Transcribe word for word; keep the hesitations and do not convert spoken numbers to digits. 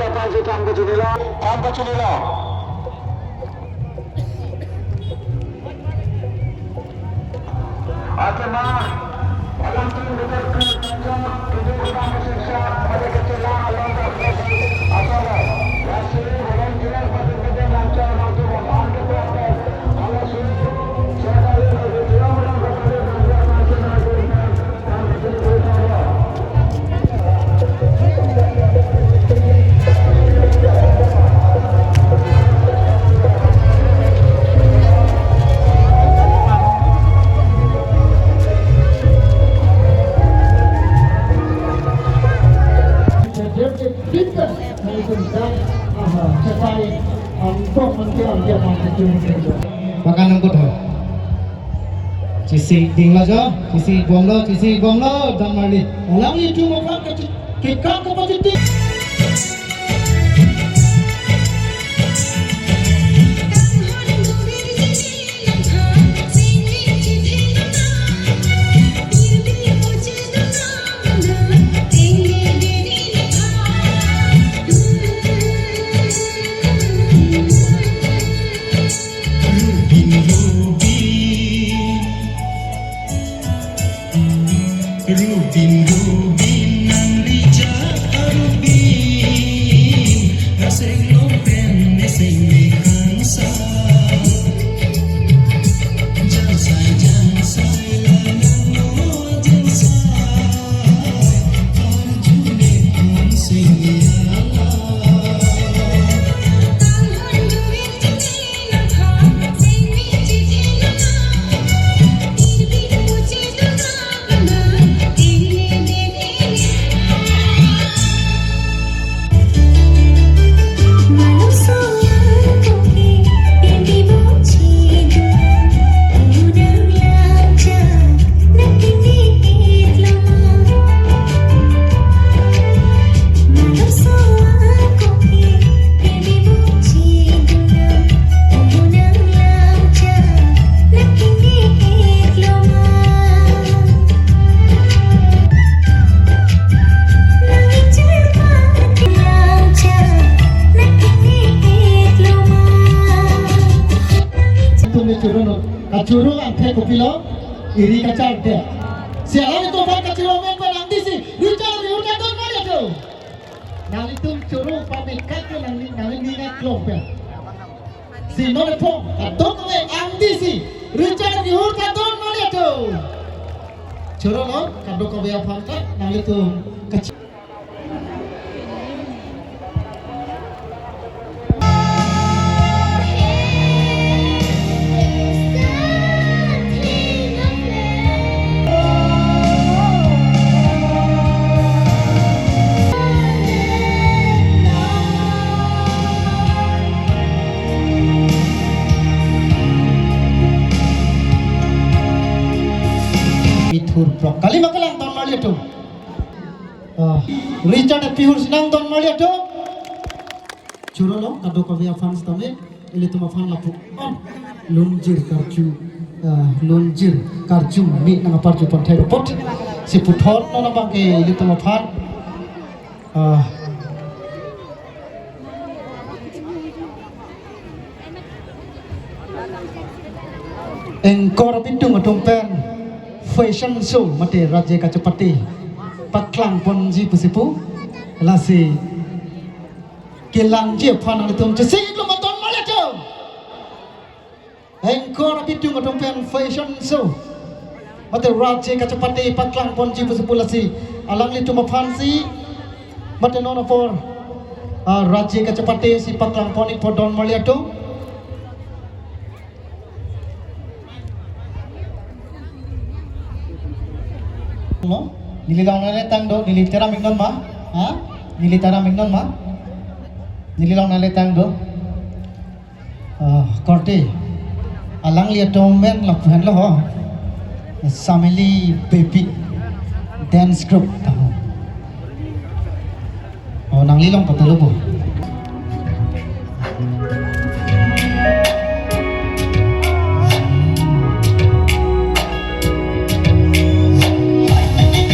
Panji kam kachini lo, kam kachini lo. Athema, alam tin betul ke, Pakan nangkot ha. Chisi dinglo jo, chisi bomlo, chisi bomlo, dam marli. Alanglitum aphan ke, ke kam ke positif. Rubin, rubin, rubin, nangli ja rubin, raseng lo pen neseng me kangsa. Jangsai, jangsai, la nang lo jangsai, arju ne kang sing ya la. Tum churu no, kachuru angthek kopilo, iri kachardet. Si alanglitum aphan kachuru amen pen angdisi, Richard Rihur kadon marli atum. Nanglitum churu pamikak ke nangli, nangli ninga klong pen. Si non epong, kadokave angdisi, Richard Rihur kadon marli atum. Churu lo, kadokave aphan ke, nanglitum kachuru. Pithur prok kalima kelang ton marli atum. Ah, Richard Pihur si nangdon marli atum. Churu lo, kadokave aphan sitame, ilitum aphan lapu-an lunjir karju, ah, lunjir karju me nang aparju pon thai ropot. Si puthot non abang ke ilitum aphan. Ah. Anchor abitung atum pen fashion show mate Raje Kachepate paklang ponji pusi pu, lasi kelangji aphan nanglitum chesik lo maton marli atum. Anchor abitung atum pen fashion show mate Raje Kachepate paklang ponji pusi pu, lasi alanglitum aphan si mate non apor, ah, Raje Kachepate si paklang pon-ik po don marli atum. No? Neli long nangle tang do, neli teram-ik non ma? Ha? Neli teram-ik non ma? Neli long nangle tang do. Ah, korte. Alanglitum amen lapu henlo ho. Samili Bebik Dance Group tahu. Oh, nangli long patelo bo.